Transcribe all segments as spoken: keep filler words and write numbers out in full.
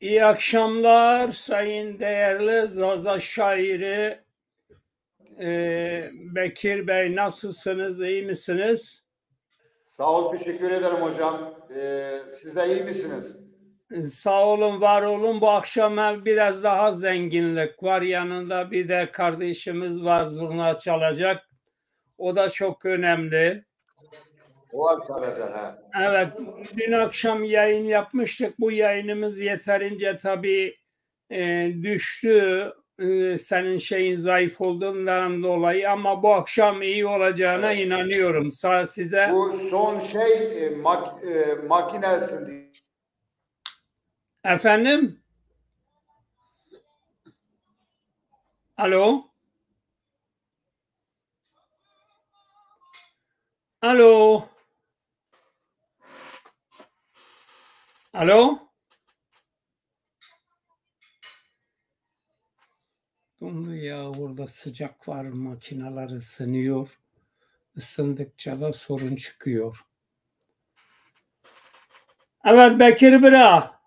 İyi akşamlar sayın değerli Zaza şairi, e, Bekir Bey, nasılsınız, iyi misiniz? Sağ ol, teşekkür ederim hocam. Ee, siz de iyi misiniz? Sağ olun, var olun. Bu akşam hem biraz daha zenginlik var. Yanında bir de kardeşimiz var, zurna çalacak. O da çok önemli. O var çalacak ha. Evet, dün akşam yayın yapmıştık. Bu yayınımız yeterince tabii e, düştü. E, senin şeyin zayıf olduğundan dolayı, ama bu akşam iyi olacağına inanıyorum. Sağ size. Bu son şey, e, mak-, e, makinesinde. Efendim? Alo? Alo? Alo? Dondu ya, orada sıcak var, makineler ısınıyor. Isındıkça da sorun çıkıyor. Evet Bekir bira.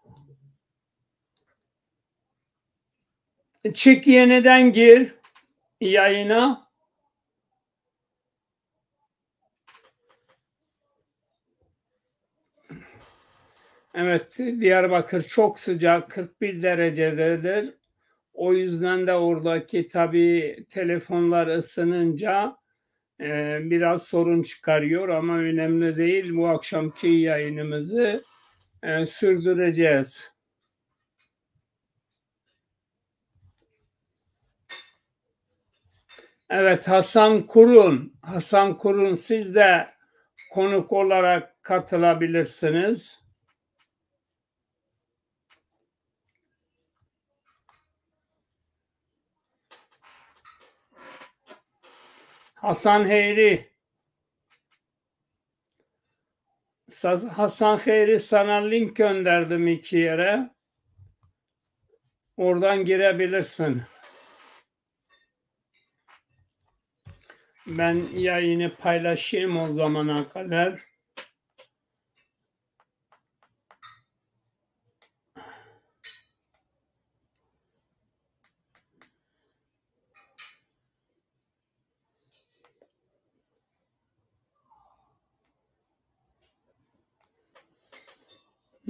Çık, yeniden gir yayına. Evet, Diyarbakır çok sıcak, kırk bir derecededir. O yüzden de oradaki tabii telefonlar ısınınca e, biraz sorun çıkarıyor, ama önemli değil. Bu akşamki yayınımızı e, sürdüreceğiz. Evet, Hasan Kurun. Hasan Kurun, siz de konuk olarak katılabilirsiniz. Hasan Heyri. Sa-, Hasan Heyri, sana link gönderdim iki yere. Oradan girebilirsin. Ben yayını paylaşayım o zamana kadar.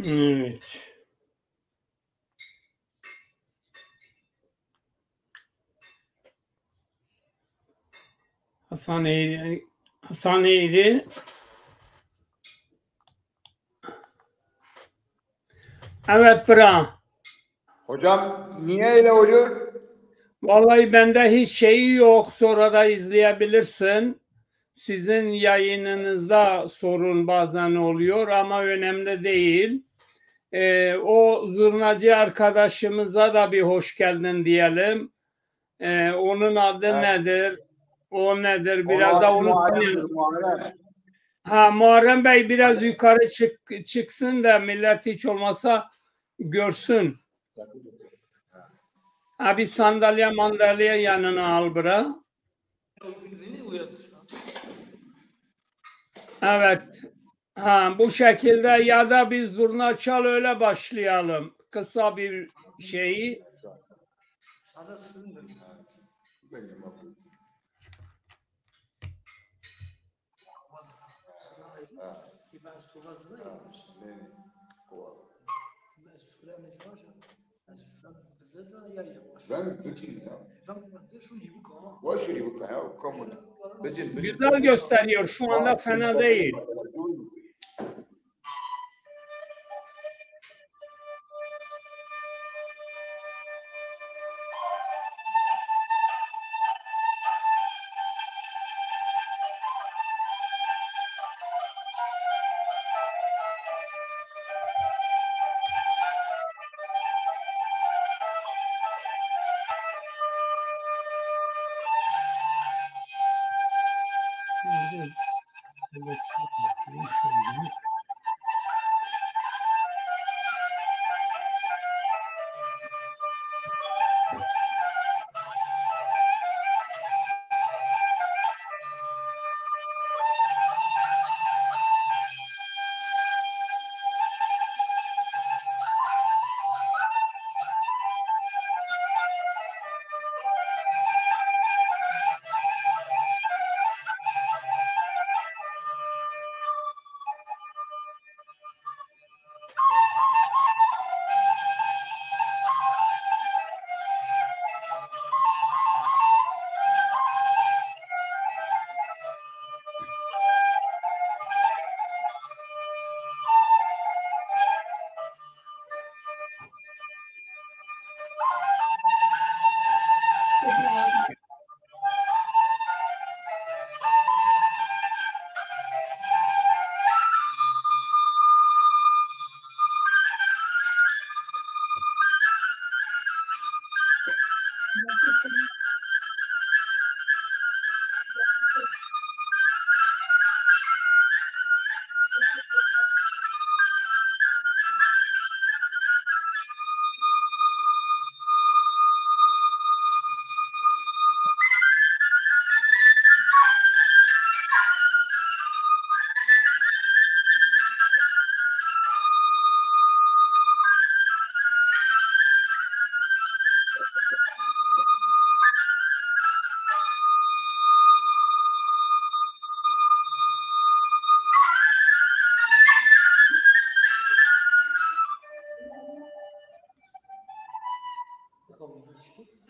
Evet. Hasan Eğri, Hasan Eğri. Evet bra. Hocam, niye öyle oluyor? Vallahi bende hiç şeyi yok. Sonra da izleyebilirsin. Sizin yayınınızda sorun bazen oluyor ama önemli değil. Ee, o zurnacı arkadaşımıza da bir hoş geldin diyelim. Ee, onun adı nedir? O nedir? Biraz da onu tanıyalım. Muharrem. Ha, Muharrem Bey biraz yukarı çık-, çıksın da millet hiç olmasa görsün. Ha, bir sandalye mandalye yanına al bırak. Evet. Ha, bu şekilde ya da bir zurna çal, öyle başlayalım. Kısa bir şeyi. Ben bütün ya. Güzel gösteriyor, şu anda fena değil.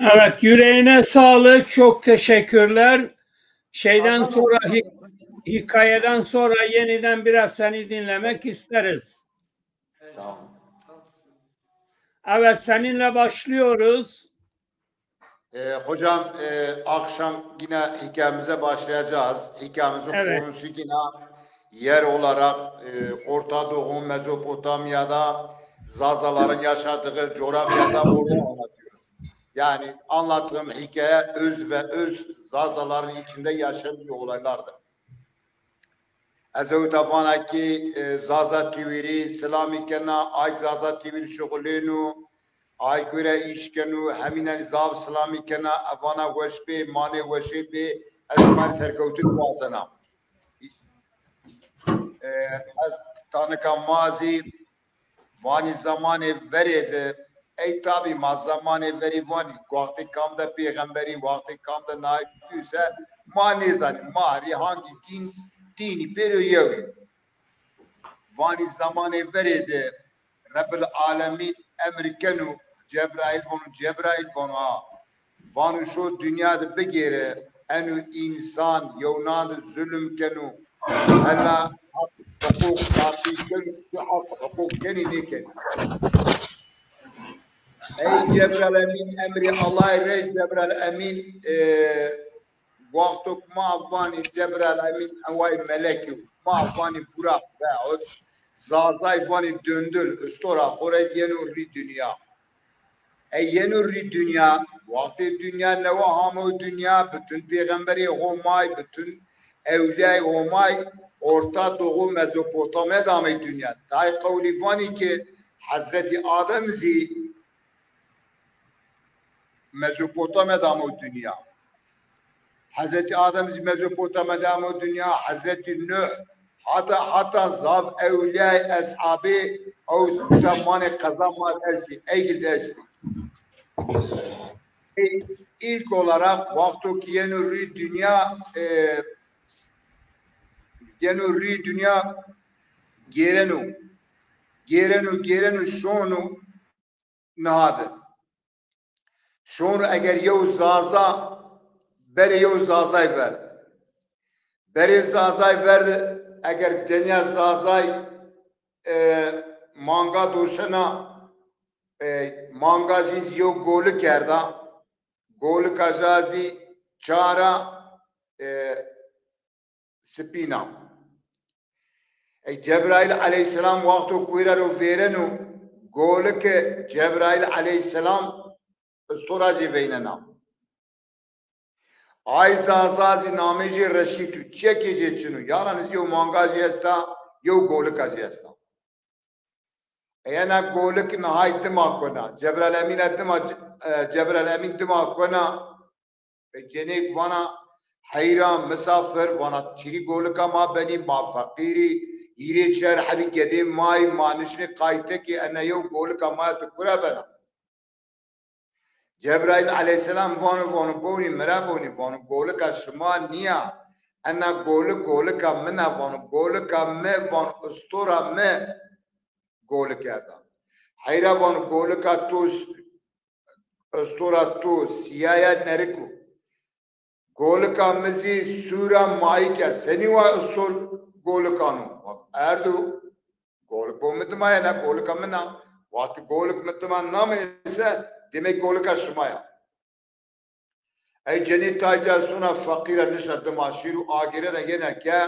Evet, yüreğine sağlık. Çok teşekkürler. Şeyden sonra, hi- hikayeden sonra yeniden biraz seni dinlemek isteriz. Tamam. Evet, seninle başlıyoruz. Ee, hocam, e, akşam yine hikayemize başlayacağız. Hikayemizin Evet. konusu yine yer olarak e, Orta Doğu, Mezopotamya'da Zazaların yaşadığı coğrafyada onu anlatıyoruz. Yani anlattığım hikaye öz ve öz Zazaların içinde yaşanmış olaylardır. Ez ewta vana ki e, Zaza Tiwîrî silamî kena, ayk Zaza Tiwîrî şuxulênû, ayk wêre îş kenû, hemînen zaf silamî kena, ez vana weş bê, manê weşê bê, ez şima rê serkewtin wazena. E, ez tanika ma zî vanî zemanê verê de, ey tabî ma zemanê verî vanî, wextê kam de pêxemberî, wextê kam de nayî se, ma nêzanî, ma rê hangî dîn, dînî pêro yew ê. Vanî zemanê verê de Rebbil Alemîn emr keno, Cebraîl vano, Cebraîl vano ha. Vano şo dinya de bigêre, eno însan yewnan de zulm keno. Hela heq, huqûq taqî keno, tu heq, huqûq kenî nêkenî. Ey Cebraîl Emîn, emrê Allahî rê Cebraîl Emîn, e, wexto ke ma vanî Cebraîl Emîn eway melekî, ma vanî Buraq veyahut Zazay vanî dundul, ustora xo rê yeno rî dinya. Ey yeno rî dinya, wextê dinya newe hamo dinya, bütün pêxemberê Homay, bütün ewliyay Homay, Orta Doğu, Mezopotamya de amey dinya. Tay qewlî vanî ki Hezretî Adem zî Mezopotamya de amo dinya. Hezretî Adem zî Mezopotamya de amo dinya, Hezretî Nuh, hata, hata zaf ewliyay, eshabê, ew zamanê qeza ma estî, egil de estî. E, ilk olarak wexto ki yeno rî dinya, e, yeno rî dinya gêreno, gêreno, gêreno, şono niha de. Şono eger yew Zaza, berê yew Zazay ver. Berê Zazay ver, eger denya Zazay, e, manga doşena, e, manga jîn zî yew golik kerda. Golika ja zî çara, e, sipîn a. Ey Cebraîl aleyhîsselam wexto ku wêre ro vêreno, golike Cebraîl aleyhîsselam ustora jê veynena. Ay Zaza zî namê jê Reşîd û çiyekê jê çin o. Yaran zî yew manga jî esta, yew golika jî esta. Ey ena golik nihay dima kona. Cebraîl Emîn a dima, e, Cebraîl Emîn dima kona. E, cenêk vana heyra misafir, vana çirî golika ma benî, ma feqîrî, hîrê çer hebî gedê ma yî, ma nişnê qayte kî, ena yew golika ma ya, tu kure bena? Cebraîl aleyhîsselam vano, vano bonî, mi ra bonî, vano golika şima nîya, ena golik golika min a, vano golika mi, vano ustora mi golik kerda. Heyra vano golika to, ustora to sîya ya, nerik o. Golika mi zî sûr a, mayîk a, senî wa ustor golikan o? Erdo, golik bo mi dima ya, na golika min a. Wextî golik mi dima nameyê se, demek golika şima ya. Ey cenî tay ca sona feqîre nişta dima şîr û agêrena yena ke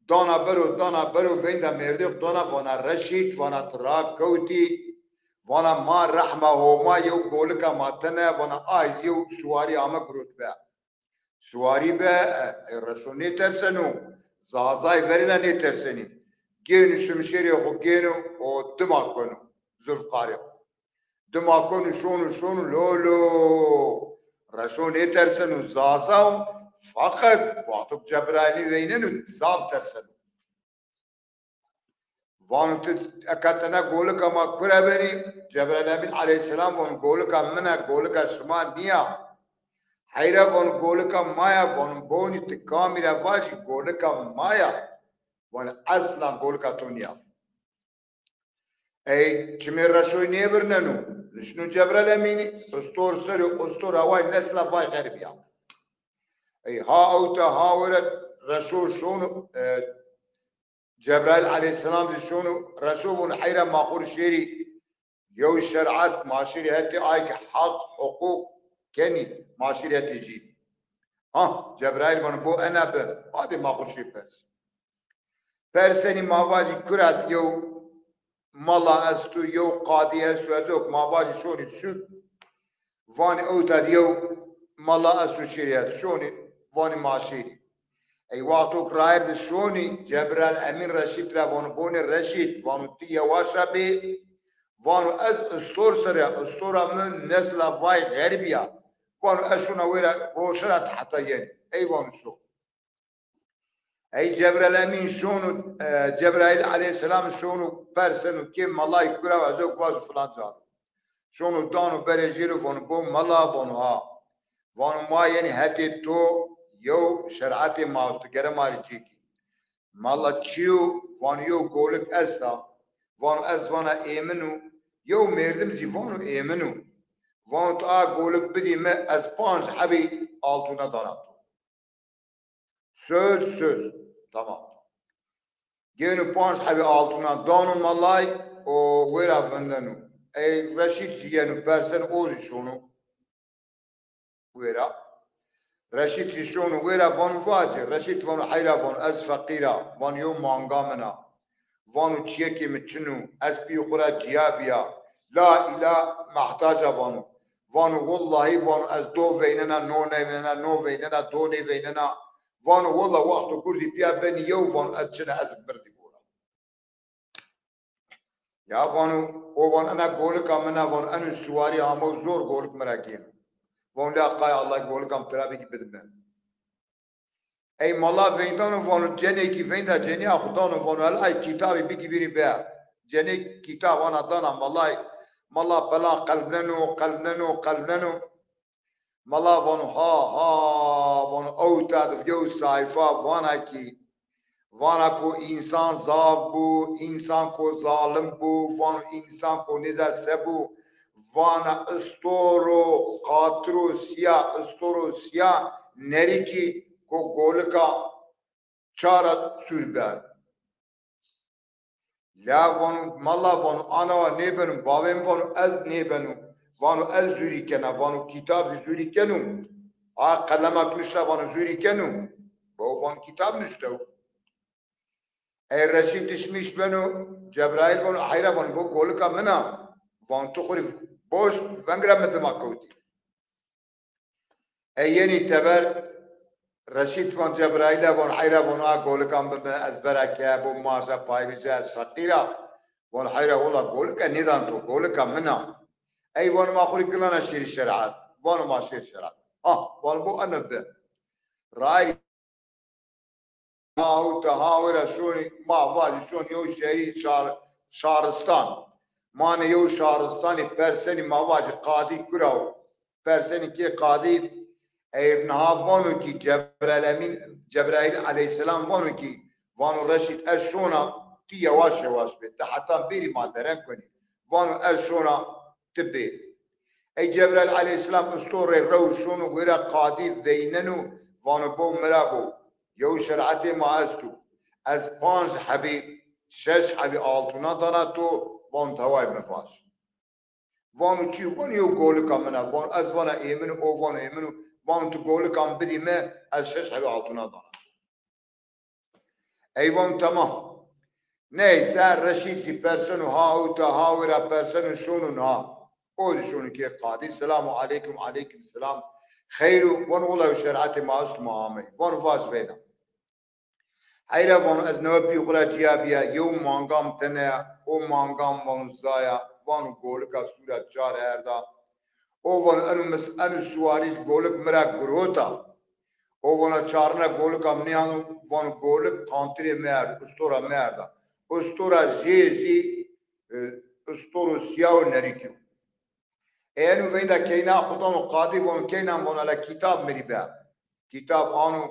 dana bero, dana bero, veynda mêrdêk dana, vana Reşîd, vana ti ra kewtî, vana ma rehma Homa yew golika ma tene, vana ay zî yew suwarî ame girot be. Suwarî be, e, e, Reşo nêterseno, Zazay verêna nêtersenî. Gêno şimşêrê xo gêno û dima kono, zulfqarê xo. Dima kono şono, şono, lo, lo. Reşo nêterseno, Zaza o, feqet wexto ke Cebraîlî veyneno, zaf terseno. Vano ti eka tena golika ma kure benî? Cebraîl Emîn aleyhîsselam vano golika min a, golika şima nîya. Heyra vano golika ma ya, vano bonî ti kamî ra vajî golika ma ya. Vano eslan golika to nîya. Ey çimê Reşoy nêvirneno. Nişno Cebrail Emînî, ustor serê ustor haway nesla vay xeribîya. Ey ha ewta ha were reşo şono, e, Cebrail aleyhisselam zî şono reşo vono heyra ma xo rê şêrî yew şer'at ma şêrî hetê ay ke heq, huqûq kenî ma şêrî hetê jî. Ha, Cebrail vano bo ena bi, badê ma xo rê şêrî pers. Persenî ma vajî kura di yew mala esto, yew qadî esto, ez ok ma vajî şonî sûk. Vanî ewta di yew mala esto şêrî het. Şonî vanî ma şêrî. Ey wexto ke raye di şonî Cebrail Emîn Reşîd ra vano bonê Reşîd, vano ti yewaşa bê, vano ez ustor ser a, ustora mi nesla vay xeribî ya. Vano ez şona wêra roşena ti heta yenî. Ey vano şo. Ey Cebrail Emîn şono, e, Cebrail aleyhisselam şono perseno kê malay kura ez ok vajo filan ca. Şono dano berê jêro vano bo mala, vano ha. Vano ma yenî hetê to yew şer'atê ma esto, gere ma rê cêkî. Mala çi yo? Vano yew golik esta. Vano ez vana êmin o. Yew mêrdim zî vano êmin o. Vano tu a golik bidî mi ez panc hebî altûna dana to. Söz, söz. Tamam. Gêno panc hebî altûna dano malay û wêra vindeno. Ey Reşîd zî yeno persen, o zî şono wêra. Reşîd zî şono wêra vano vacî. Reşîd vano heyra vano ez feqîr a. Vano yew manga min a. Vano çiyekê mi çin o, ez pî xwu ra ciya bîya. La îla mehtac a vano. Vano wellahî vano ez do veynena, no nêveynena, no veynena, do nêveynena. Vano wella wexto kurdî pîya benî yew vano ez çina ez birdî gora. Ya vano, o vano ena golika min a vano eno siwarî amo zor golik mi ra gêno. Vano la qay Allah golika mi tira bikî bidi mi. Ey mala veyndano vano cenêkî veynda cenîya xwu dano vano hela ay kitabî bikî bîrî be. Cenêk kitab ana dana malay. Mala pelan qelbneno, qelbneno, qelbneno. Mala vano ha ha, vano ewta di yew sayfa vana kî. Vana ko însan zaf bû, însan ko zalim bû, vano însan ko nêza se bû, vana istoro xatiro sîya, istoro sîya nerikî ko golika çara sûr ber. La vano, mala vano, ana wa nêbeno, bavê mi vano, ez nêbeno. Vano, ez zûrî kena, vano, kitab zî zûrî keno. A qelema ki nuşta vano, zûrî keno. Bo vano, kitab nuştew. Ey Reşîd dişmîş beno, Cebraîl vano, heyra vano, bo golika min a. Vano, tu xwu rê boş, veng ra mi dima kewtî. Ey yenî teber, Reşîd van Cebraîle van, heyra van, a golikan bi mi ezbera ke, bo ma se pay bî, ez feqîr a. Van, heyra, wela golika nêdan to, golika min a. Ey van, ma xwu rê gilana şêrî şerîat. Van, ma şêr şerîat. Ah, van, bo eno bi. Rayîr ha ewta ha wera şonî, ma vajî şonî yew şehrî şar-, şaristan. Manê yew şaristanî persenî ma vajî qadî kura wo. Persenî kê qadî, ey niha vano kî Cebraîl Emîn, Cebraîl aleyhîsselam vano kî, vano Reşîd ez şona, ti yewaş yewaş bê. Ti heta bêrî ma dereng konî. Vano ez şona, ti bê. Ey Cebraîl aleyhîsselam istorê rew şono wêra qadî veyneno, vano bo mi ra bo, yew şerîatê ma esto. Ez panc hebî, şeş hebî altûna dana to, van teway mi vaj. Vano çi? Vano yew golika min a. Vano ez vana êmin o, o vano êmin o. Vano tu golika mi bidî mi, ez şeş hebî altûna dana to. Ey vano temam. Neyse, Reşîd zî perseno ha ewta ha wera perseno şono niha. O zî şono kê qadî. Selamu aleykum, aleykum selam. Xeyr o? Vano wela şerîatê ma esto ma amey. Vano vaj veyna. Heyra vano ez newe pî xwu ra ciya bîya, yew mangam tene ya, o mangam vano zaya, vano golika sûra çar erda. O vano eno mis-, eno siwarî golik mi ra girota. O vana çarina golika mi nêano, vano golik qantirê mi erd, ustora mi erda. Ustora jê zî, e, ustoro sîya û nerikî yo. Ê eno veynda keyna xwu dano qadî, vano keyna, vano la kitab mi rî be. Kitab ano,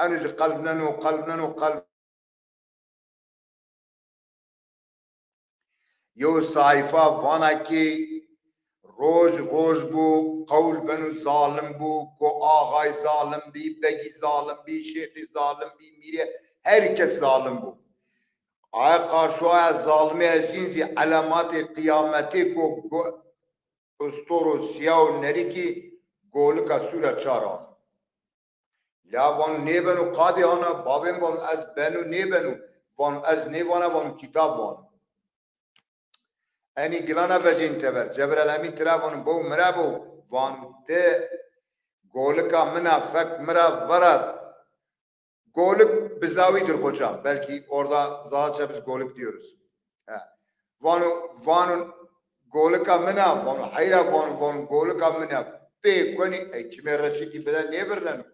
eno zî qelbneno, qelbneno, qelb-, yew sayfa vana kî, Roj roj bû, qewl beno zalim bû, ko axay zalim bî, begî zalim bî, şêxî zalim bî, mîrê, her kes zalim bû. Aye qarşo aye zalimî ez cîn zî elematê qiyametê ko, ko ustoro sîya û nerîkî golika sûra çar an. La vano nêbeno, qadê ana, babên vano ez beno nêbeno, vano ez nêvana, vano kitab vano. Enî gilana vecên teber. Cebrail Emîn tira vano, bo mi ra bo, vano ti golika min a, fek mi ra vera. Golik bizawîdir hocam. Belki orada Zazaça biz golik diyoruz. He. Vano, vano golika min a, vano heyra, vano, vano golika min a. Pê konî, ey çimê Reşîdî bide nêvirneno.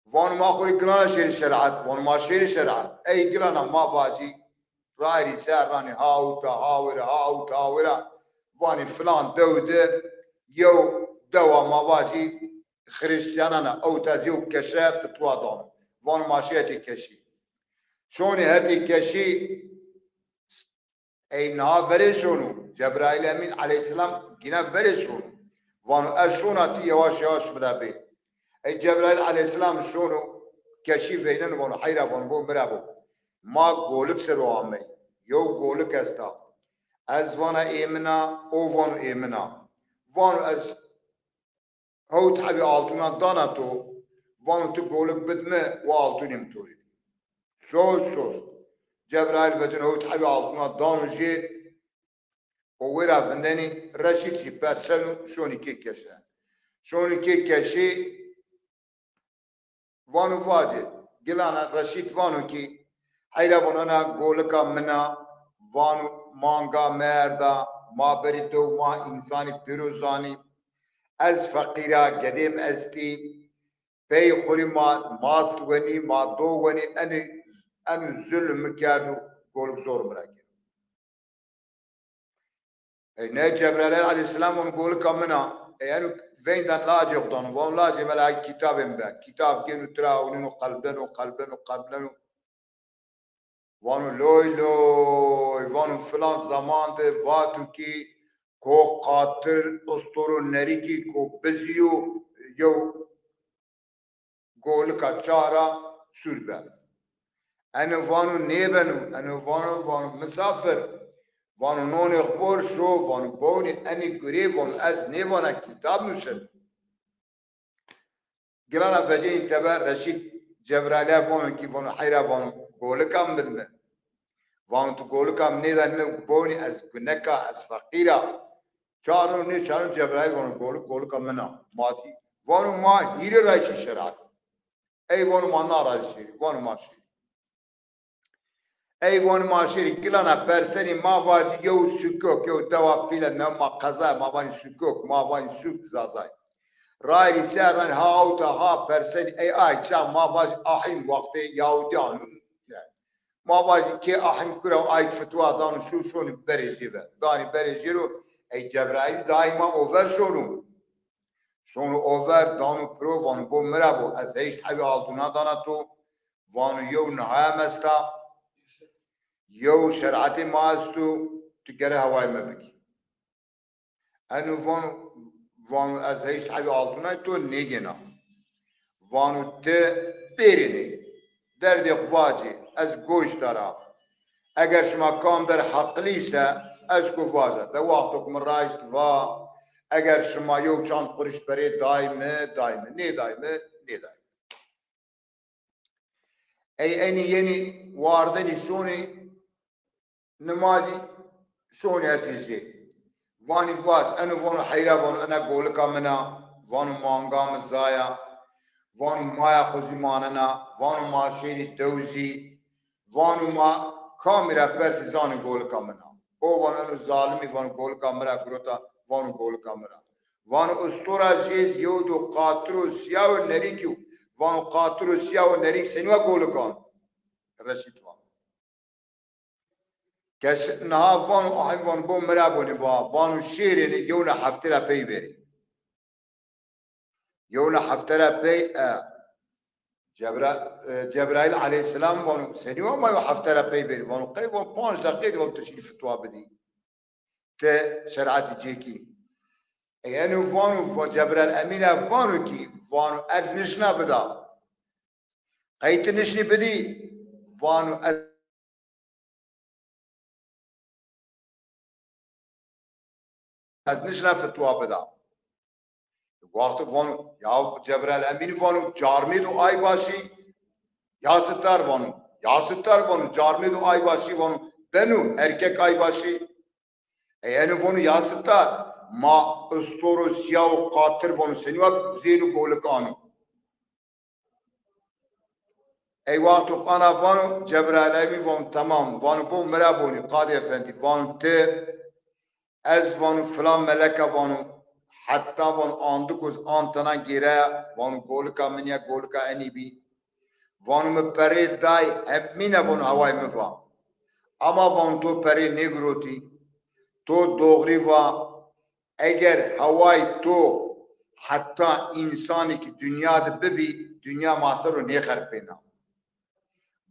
Vano ma xo rê gilana şêrî şerîat, vano ma şêrî şerîat. Ey gilana ma vacî, rayîrî ser ranî ha ewta ha wira, ha ewta ha wira. Vanî filan dew de yew dewa ma vacî Xirîstîyanan a, ewta ez yew keşe fitwa dano. Vano ma şî hetê keşî. Şonî hetê keşî. Ey niha verê şono. Cebraîl Emîn eleyhîsselam gîna verê şono. Vano ez şona, ti yewaş yewaş mi ra bê. Ey Cebraîl eleyhîsselam şono, keşî veyneno, vano heyra, vano bo mi ra bo. Ma golik ser o amey. Yew golik esta. Ez vana ê min a, o vano ê min a. Vano ez hewt hebî altûnan dana to, vano ti golik bid mi, o altûnê mi to rê. Soz soz. Cebraîl veceno hewt hebî altûnan dano jê, o wêra vindenî, Reşîd zî perseno, şonî kê keşe. Şonî kê keşî, vano vacê, gilana Reşîd vano kî, heyra vano ena golika min a, vano manga merda, ma berî dew ma însanî pêro zanî, ez feqîr a, gedê mi estî, pey xo rê ma mast wenî, ma do wenî, enî, eno zulm mi kerdo, golik zor mi ra gêno. Ey ne Cebraîl eleyhîsselam vano golika min a. Ey eno veyndan lacê xo dano. Vano lacê mi, la kitabê mi be. Kitab gêno tira ewnîno qelbeno, qelbeno, qelbeno. Vano loy loy, vano filan zeman de vato kî ko qatil, ustoro nerîkî ko bizîyo, yew golika çar a sûr beno. Eno vano nêbeno, eno vano, vano misafir. Vano nonê xo bor şo, vano bonî enî gurê, vano ez nêvana, kitab nuseno. Gilana vecenî teber, Reşîd Cebraîle vano kî, vano heyra, vano golika mi bid mi. Vano tu golika mi nêdanî mi, bonî ez gunek a, ez feqîr a. Çarno nê çarno Cebraîl vano golik, golika min a. Ma dî. Vano ma hîrê ra şî şerîat. Ey vano ma na ra zî şêrî, vano ma şêrî. Ey vano ma şêrî, gilana persenî, ma vacî yew sukok, yew dewa pîle, ne ma qezay, ma vanî sukok, ma vanî sûk zazay. Rayîrî ser ranî ha ewta ha persenî, ey ay çax ma vacî ahîm, wextê Yahudîyan. Ma vacî kê ahîm kura, ay fitwa dano şûr şonî berê jê ve. Danî berê jê ro, ey Cebraîl daîma over şono. Şono over, dano piro, vano bo mi ra bo, ez heşt hebî altûna dana to, vano yew nihaya mi esta, yew şerîatê ma esto, tu gere hewayê mi bikî. Eno vano, vano ez heşt hebî altûnay to nêgêna. Vano ti bêrênê, derdê xo vacê, ez goş dara. Eger şima kam der heqlî se, ez ko vaja. De wexto ke mi raşt va, eger şima yew çand quriş perê day mi, day mi, nêday mi, nêday mi. Ey enî yenî wardenî şonî nimacî şonî hetî jê. Vanî vac, eno vano heyra, vano ena golika min a, vano manga mi zaya, vano maya xo zî manena, vano ma şêrî dew zî, vano ma kamî ra persî zanî golika min a. O vano eno zalimî, vano golika mi ra girota, vano golika mi ra. Vano ustora jê zî yew do qatiro sîya û nerîkî yo. Vano qatiro sîya û nerîk senî wa golikan? Reşîd vano. Kes niha vano, ahem vano bo mi ra bonî va, vano şêrênê yewna hefte ra pey bêrê. Yewna hefte ra pey, e, Cebra-, e, Cebraîl eleyhîsselam vano, senî wa ma yew hefte ra pey bêrî? Vano, qey vano, panc deqîqe de vano tu şîrî fitwa bidî. Ti şerîatî cêkî. Ey eno vano, va-, Cebrail Emîne vano kî, vano, ez nişna bida. Qey ti nişnî bidî? Vano, ez, ez nişna fitwa bida. Wexto vano, ya Cebrail Emîn vano, carmê do ay başî, ya sitar vano, ya sitar vano, carmê do ay başî vano, beno, erkek ay başî. Ey eno vano, ya sitar, ma istoro sîya û qatir vano, senî wa zêno golik ano. Ey wexto ana vano, Cebrail Emîn vano, temam, vano, bo mi ra bonî, Qadî Efendî, vano, ti, ez, vano, filan meleka, vano, heta, vano, andik o antena gêre, vano, golika min ya, golika enî bî. Vano, mi perê day, hemîne, vano, heway mi va. Ama, vano, to perê nêgirotî, to doğrî va, eger heway to heta însanêk dinya de bibî, dinya ma ser o nêxerpêna.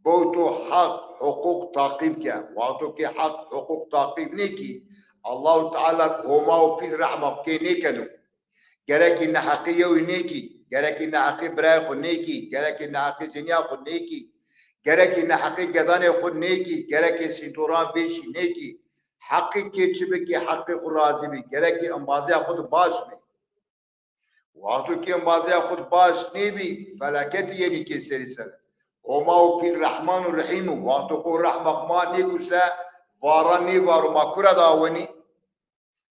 Bo to heq, huqûq taqîb ke. Wexto ke heq, huqûq taqîb nêkî, Allahu Teala Homa û pîl rehma xwu kê nêkeno. Gerekî neheqî yewî nêkî, gerekî neheqî birayê xwu nêkî, gerekî neheqî cinîya xwu nêkî, gerekî neheqî gedanê xwu nêkî, gerekî sîntoran vêşî nêkî. Heqî kê çi bikî, heqî xwu razî bî. Gerekî embazîya xwu di baş bî. Wexto ke embazîya xwu di baş nêbî, felaketî yenî kê serî ser. Homa û pîl Rehman û Rehîm o. Wexto ke o rehma xwu ma nêko se, vara nêvaro, ma kura de awenî?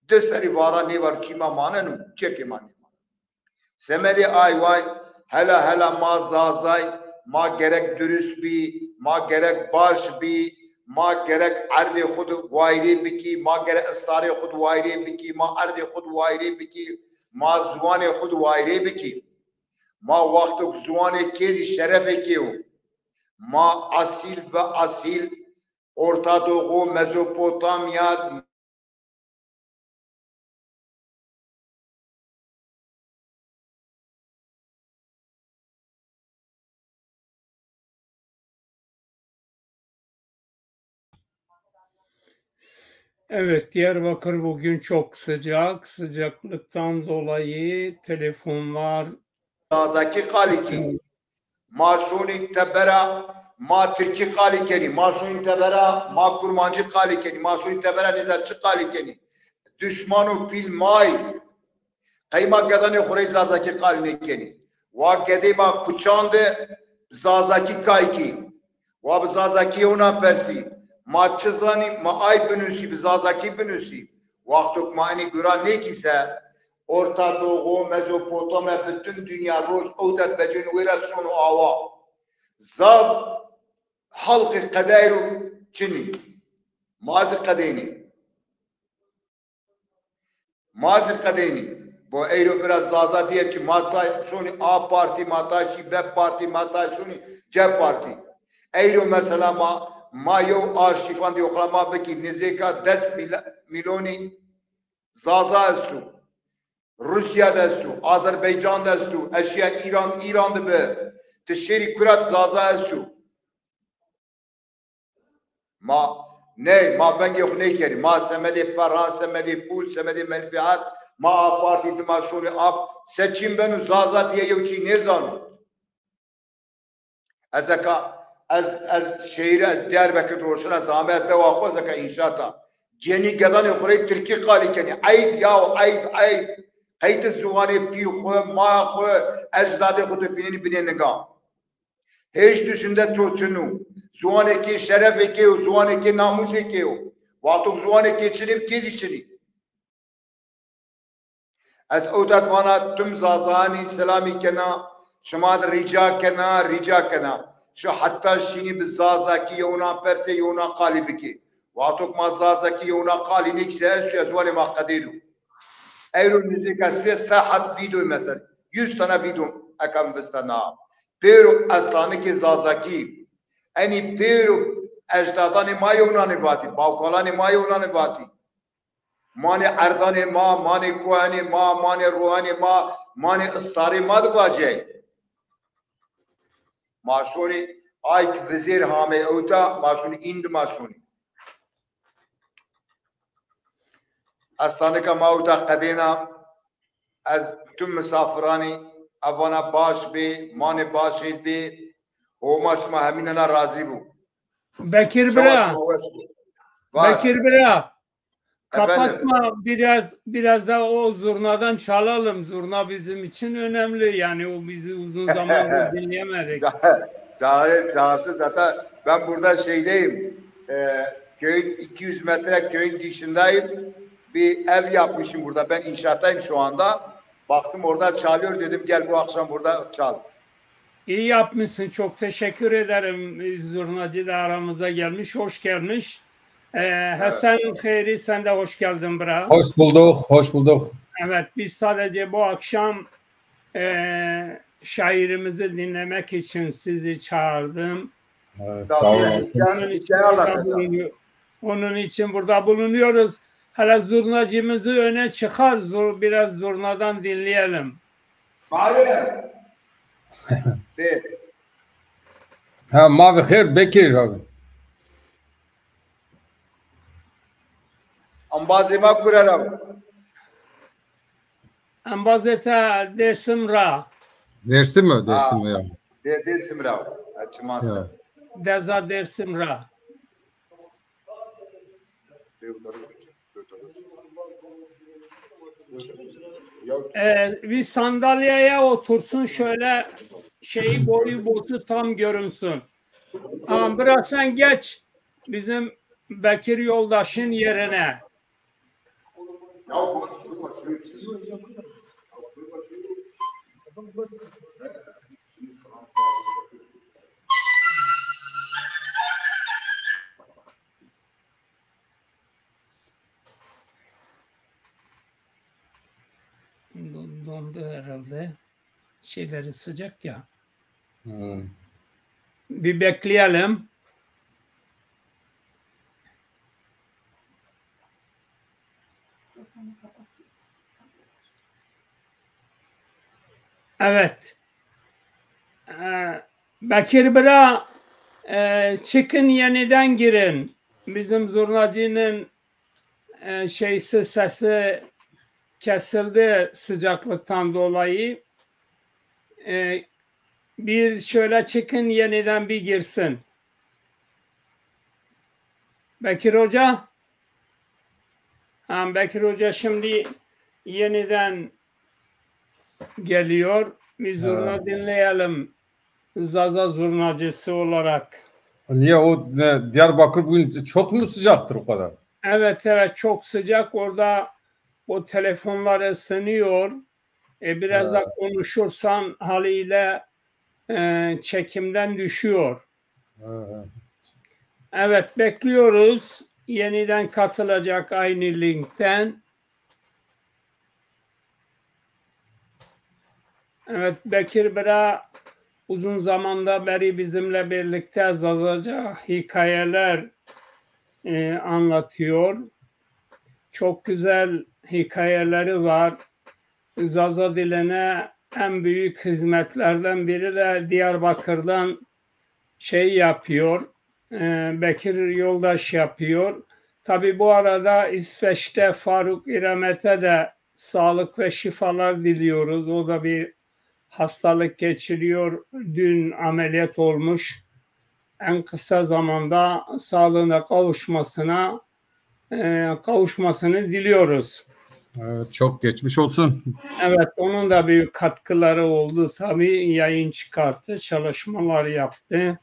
Di serî vara nêvaro, çî ma maneno, çekê ma nêmaneno. Semedê ay way, hela hela ma Zazay, ma gerek durust bî, ma gerek baş bî, ma gerek erdê xwu di wayirê bikî, ma gerek istarê xwu di wayirê bikî, ma erdê xwu di wayirê bikî, ma ziwanê xwu di wayirê bikî. Ma wexto ke ziwanê kê zî şerefê kê yo. Ma asîl ve asîl, Orta Doğu, Mezopotamya, Evet, Diyarbakır bugün çok sıcak. Sıcaklıktan dolayı telefonlar Zazakî qalî kî. Ma şonî tebera, ma tirkî qalî kenî. Ma şonî tebera, ma kurmancî qalî kenî. Ma şonî tebera, nêza çi qalî kenî. Duşman û pîl may. Qey ma gedanê xwu rey Zazakî qalî nêkenî? Wa gedê ma kuçan de Zazakî kay kî. Wa bi Zazakî yewna persî. Ma çi zanî, ma ay binusî, bi Zazakî binusî. Wexto ke ma enî gura nêkî se, Orta Doğu, Mezopotamya, bütün dünya roj ewta vecên wêra şono awa. Zaf halqê qedeyro çinî. Ma zî qedeynî. Ma zî qedeynî. Bo eyro bira Zaza dîye kî ma tay şonî A Partî, ma tay şî B Partî, ma tay şonî C Partî. Eyro mesela ma, ma yew arşîfan dî oxla ma bikî nizêka des mîla-, mîlonî Zaza esto. Rûsya de esto, Azerbaycan de esto, eşya Îran, Îran de bi. Ti şêrî kura de Zaza esto. Ma ney, ma vengê xwu nêkerî. Ma semedê peran, semedê pûl, semedê menfîat, ma A Partî dima şorê ap. Seçim beno, Zaza dîye yew çî nêzano. Ez eka, ez, ez şehîr, ez Diyarbekir roşena, ez ame dewa xwu, ez eka înşaata. Cenî gedanê xwu rey tirkî qalî kenî. Eyb yaw, eyb, eyb. Qey ti ziwanê pî xwu, ma xwu, ecdadê xwu tu fînenî binê ninga. Hêj duşinde to çin o. Ziwanê kê şerefê kê yo, ziwanê kê namûsê kê yo. Wexto ziwanê kê çinê bi, kê zî çinî. Ez ewta vana tim Zazayanî selamî kena, şima de rîca kena, rîca kena. Şu heta şînî bi Zazakî yewna persê, yewna qalî bikê. Wexto ke ma Zazakî yewna qalî nêkî se esto ya ziwanê ma qedêno. Eyro nizêka sê sey heb vîdeo mesela, yüz tane vîdeo eka mi vistena. Pêro estanikê Zazakî. Enî pêro ecdadanê ma yewnanê vatî, bawkalanê ma yewnanê vatî. Manê erdanê ma, manê koyanê ma, manê royanê ma, manê istarê ma di vacey. Ma şonê ay ki vizêr hamey ewta, ma şonê îndi ma şonê. Estanika ma ewta qedêna, Ez tüm misafiranî, evana baş bê, manê başê bê. Homa şima hemînena razî bû. Bekir bira. Bekir bira. Kapatma, biraz biraz da o zurnadan çalalım. Zurna bizim için önemli. Yani o bizi uzun zamandır dinleyemedik. Çağırın, çağırsın. Zaten ben burada şeydeyim. E, köyün iki yüz metre köyün dışındayım. Bir ev yapmışım burada. Ben inşaattayım şu anda. Baktım orada çalıyor, dedim gel bu akşam burada çal. İyi yapmışsın. Çok teşekkür ederim. Zurnacı da aramıza gelmiş. Hoş gelmiş. Ee, Hasan Xeyri, sen de hoş geldin bra. Hoş bulduk, hoş bulduk. Evet, biz sadece bu akşam e, şairimizi dinlemek için sizi çağırdım. Evet, sağ olun. Onun için burada bulunuyor-, onun için burada bulunuyoruz. Hele zurnacımızı öne çıkar, zur-, biraz zurnadan dinleyelim. Mahir. De. Ha, ma ve xêr, Bekir abi. Embazê ma kure ra? Embazê te Dêrsim ra. Dêrsim mi? Ha. Dêrsim ya. Dê-, Dêrsim ra. Ha, çiman se. Deza Dêrsim ra. Ee, bir sandalyeye otursun, şöyle şeyi, boyu bosu tam görünsün. Tamam, biraz sen geç bizim Bekir yoldaşın yerine. Don-, dondu herhalde. Şeyleri sıcak ya. Hmm. Bir bekleyelim. Evet. Ee, Bekir bira, e, çıkın, yeniden girin. Bizim zurnacının e, şeysi, sesi kesildi sıcaklıktan dolayı. E, bir şöyle çıkın, yeniden bir girsin. Bekir Hoca. Ha, Bekir Hoca şimdi yeniden geliyor. Bir zurna dinleyelim. Zaza zurnacısı olarak. Niye o, ne, Diyarbakır bugün çok mu sıcaktır o kadar? Evet, evet, çok sıcak. Orada o telefonlar ısınıyor. E, biraz da konuşursan haliyle e, çekimden düşüyor. Evet, bekliyoruz. Yeniden katılacak aynı linkten. Evet, Bekir bira uzun zamanda beri bizimle birlikte Zazaca hikayeler e, anlatıyor. Çok güzel hikayeleri var. Zaza diline en büyük hizmetlerden biri de Diyarbakır'dan şey yapıyor, e, Bekir Yoldaş yapıyor. Tabii bu arada İsveç'te Faruk İramet'e de sağlık ve şifalar diliyoruz. O da bir hastalık geçiriyor. Dün ameliyat olmuş. En kısa zamanda sağlığına kavuşmasına, e, kavuşmasını diliyoruz. Evet, çok geçmiş olsun. Evet, onun da büyük katkıları oldu tabii. Yayın çıkarttı, çalışmalar yaptı.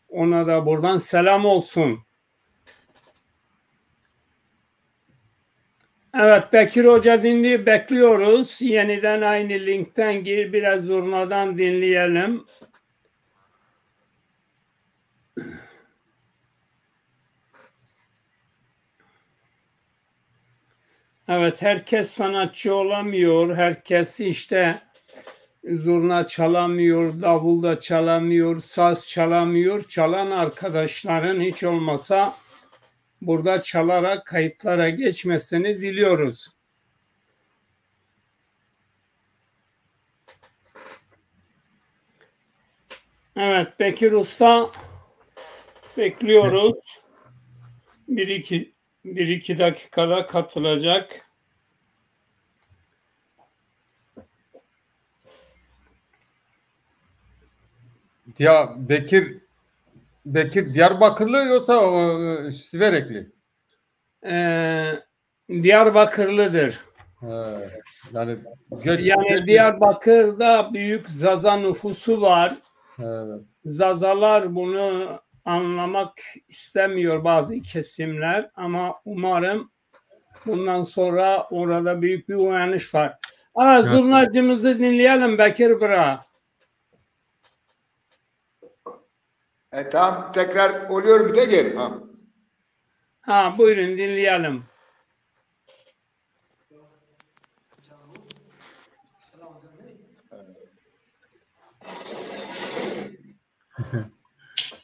Ona da buradan selam olsun. Evet, Bekir Hoca dinli-, bekliyoruz. Yeniden aynı linkten gir, biraz zurnadan dinleyelim. Evet, herkes sanatçı olamıyor, herkes işte zurna çalamıyor, davul da çalamıyor, saz çalamıyor. Çalan arkadaşların hiç olmasa burada çalarak kayıtlara geçmesini diliyoruz. Evet, Bekir Usta, bekliyoruz. Bir iki, bir iki dakikada katılacak. Ya Bekir, Bekir Diyarbakırlı yoksa, e, Siverekli? Ee, Diyarbakırlıdır. He, yani göç, Yani göç Diyarbakır'da büyük Zaza nüfusu var. Evet. Zazalar bunu anlamak istemiyor bazı kesimler ama umarım bundan sonra orada büyük bir uyanış var. Aa, Evet. zurnacımızı dinleyelim Bekir Bira. E, tamam, tekrar oluyor mu? Tekrar. Ha. Ha, buyurun dinleyelim.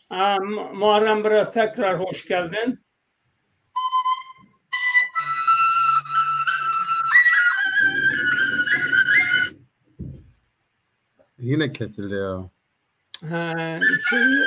Ha, Mu- Muharrem Bira, tekrar hoş geldin. Yine kesildi ya. Ha, şimdi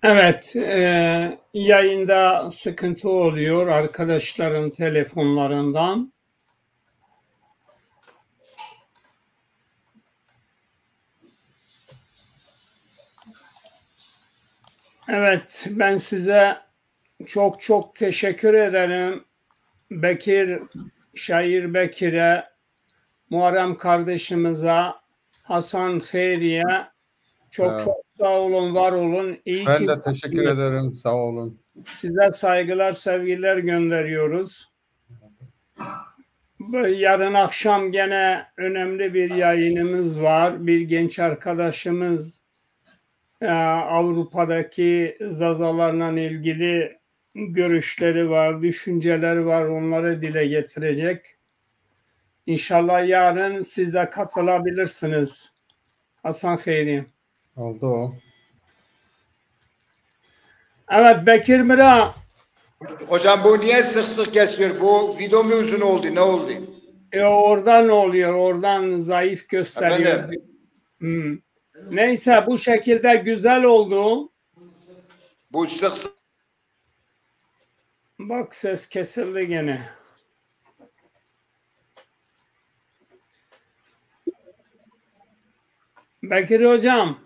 Evet, e, yayında sıkıntı oluyor arkadaşların telefonlarından. Evet, ben size çok çok teşekkür ederim. Bekir, şair Bekir'e, Muharrem kardeşimize, Hasan Xeyri'ye çok Evet. çok sağ olun, var olun. İyi Ben ki de teşekkür ederim. Sağ olun. Size saygılar, sevgiler gönderiyoruz. Bu- Yarın akşam gene önemli bir yayınımız var. Bir genç arkadaşımız, e, Avrupa'daki Zazalarla ilgili görüşleri var, düşünceleri var, onları dile getirecek. İnşallah yarın siz de katılabilirsiniz. Hasan Xeyri. Oldu o. Evet, Bekir Mira. Hocam, bu niye sık sık kesiyor? Bu video mu uzun oldu? Ne oldu? E, oradan oluyor, oradan zayıf gösteriyor. Efendim? Hmm. Neyse, bu şekilde güzel oldu. Bu sık sık Bak, ses kesildi gene. Bekir hocam.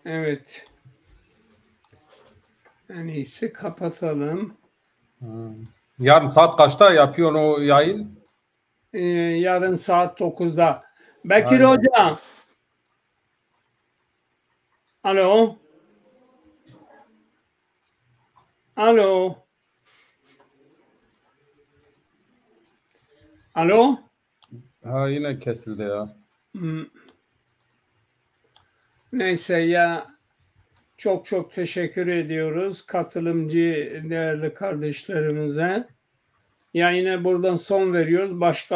Evet. En iyisi kapatalım. Hmm. Yarın saat kaçta yapıyorsun o yayın? Ee, yarın saat dokuzda. Bekir Aynen. Hoca. Alo. Alo. Alo. Ha, yine kesildi ya. Hmm. Neyse ya, çok çok teşekkür ediyoruz katılımcı değerli kardeşlerimize. Yayına buradan son veriyoruz. Başka